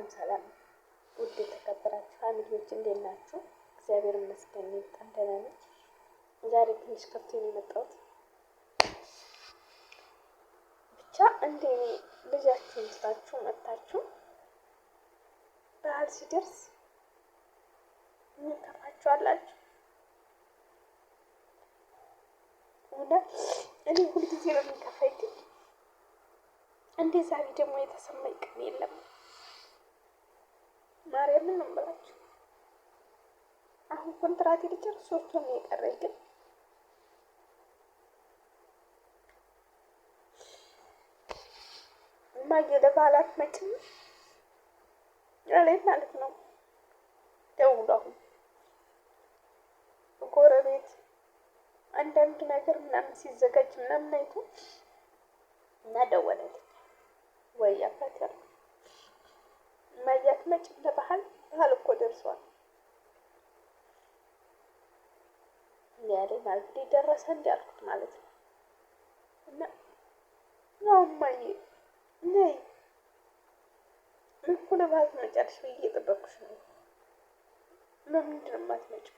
ሰላም ሰላም፣ ውድ የተከበራችሁ family ዎች እንዴት ናችሁ? እግዚአብሔር ይመስገን በጣም ደህና ነኝ። ዛሬ ትንሽ ከፍቶ ነው የመጣሁት። ብቻ እንደ እኔ ልጃችሁን ትታችሁ መጥታችሁ በዓል ሲደርስ ምን ከፋችሁ አላችሁ? እውነት እኔ ሁልጊዜ ነው የሚከፋኝ፣ ግን እንደ ዛሬ ደግሞ የተሰማኝ ቀን የለም። ማርያምን ነው የምላችሁ። አሁን ኮንትራት ልጨርስ 3 ወር ነው የቀረኝ፣ ግን እማዬ ለበዓል አትመጭም አለኝ ማለት ነው። ደውሎ አሁን ጎረቤት አንዳንድ ነገር ምናምን ሲዘጋጅ ምናምን አይቶ እና ደወለልኝ። ወይ አባት ያልኩት እማዬ አትመጭም ለበዓል፣ በዓል እኮ ደርሷል ያለኝ ማለት ነው። ደረሰ እንዲ አልኩት ማለት ነው። እና አዎ እማዬ ነይ እኮ ለበዓል ትመጫለሽ ብዬ እየጠበኩሽ ነው። ለምንድን ነው የማትመጪው?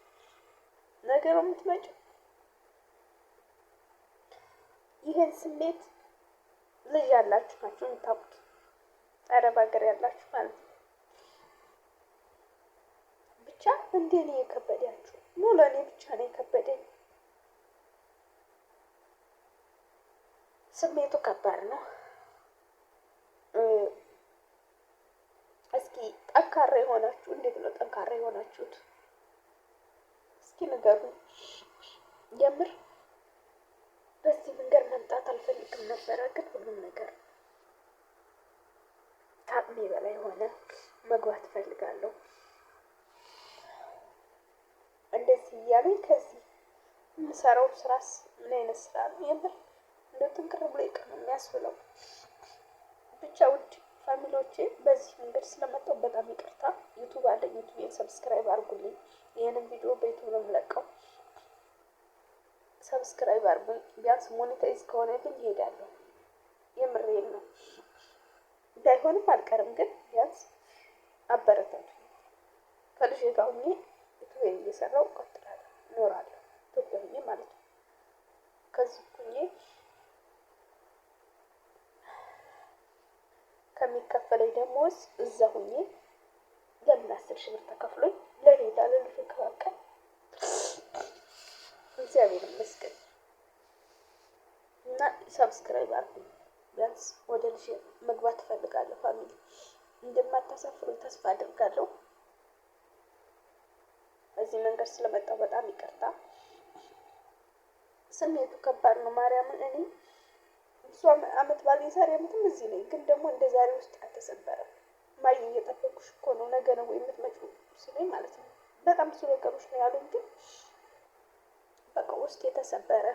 ነገ ነው የምትመጪው? ይህን ስሜት ልጅ ያላችሁ ናችሁ የምታውቁት፣ አረብ ሀገር ያላችሁ ማለት ነው። ብቻ እንደ እኔ የከበዳችሁ ነው፣ ለእኔ ብቻ ነው የከበደኝ። ስሜቱ ከባድ ነው። እስኪ ጠንካራ የሆናችሁ እንዴት ነው ጠንካራ የሆናችሁት? እስኪ ንገሩኝ። የምር በዚህ መንገድ መምጣት አልፈልግም ነበረ፣ ግን ሁሉም ነገር ከአቅሜ በላይ ሆነ። መግባት እፈልጋለሁ እንደዚህ እያለኝ ከዚህ የምሰራው ስራስ ምን አይነት ስራ ነው? የምር እንደ ጥንቅር ብሎ ይቀር ነው የሚያስብለው። ብቻ ውድ family ዎቼ በዚህ መንገድ ስለመጣሁ በጣም ይቅርታ። YouTube አለኝ፣ YouTube ኤን subscribe አድርጉልኝ። ይህንን ቪዲዮ በ YouTube ነው የምለቀው። Subscribe አድርጉኝ። ቢያንስ monetize ከሆነልኝ ይሄዳለሁ። የምሬን ነው። እንዳይሆንም አልቀርም፣ ግን ቢያንስ አበረታቱ። ከልጄ ጋር ሁኜ YouTube ኤን እየሰራሁ እቀጥላለሁ፣ እኖራለሁ። ኢትዮጵያ ሁኜ ማለት ነው። ከዚህ ሁኜ ከሚከፈለኝ ደሞዝ እዛ ሁኜ ለምን 10,000 ብር ተከፍሎኝ ለሌላ ለልጄ ከበቃኝ እግዚአብሔር ይመስገን። እና subscribe አድርጉኝ። ቢያንስ ወደ ልጄ መግባት እፈልጋለሁ። Family እንደማታሳፍሩኝ ተስፋ አድርጋለሁ። በዚህ መንገድ ስለመጣሁ በጣም ይቅርታ። ስሜቱ ከባድ ነው። ማርያምን እኔ ብዙ አመት ባል የዛሬ አመትም እዚህ ነኝ፣ ግን ደግሞ እንደ ዛሬ ውስጥ አልተሰበረም። እማዬ እየጠበኩሽ እኮ ነው፣ ነገ ነው ወይ የምትመጪው ሲለኝ ማለት ነው። በጣም ብዙ ነገሮች ነው ያሉኝ፣ ግን በቃ ውስጥ የተሰበረ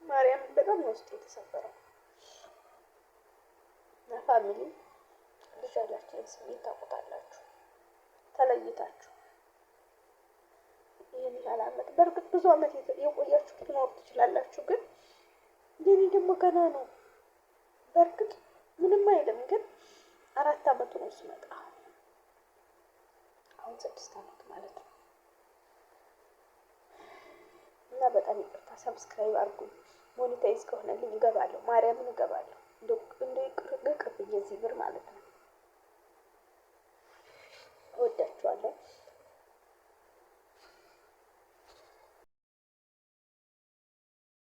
ማርያም በጣም ነው ውስጥ የተሰበረው። እና family ልጅ ያላችሁን ስሜት ታውቁታላችሁ። ተለይታችሁ ይህን ያህል አመት፣ በእርግጥ ብዙ አመት የቆያችሁ ልትኖሩ ትችላላችሁ፣ ግን የኔ ደግሞ ገና ነው። በእርግጥ ምንም አይልም፣ ግን 4 አመቱ ነው ስመጣ፣ አሁን 6 አመት ማለት ነው። እና በጣም ይቅርታ፣ subscribe አድርጉኝ። Monetize ከሆነልኝ እገባለሁ፣ ማርያምን እገባለሁ። እንደው ይቅርብኝ የዚህ ብር ማለት ነው።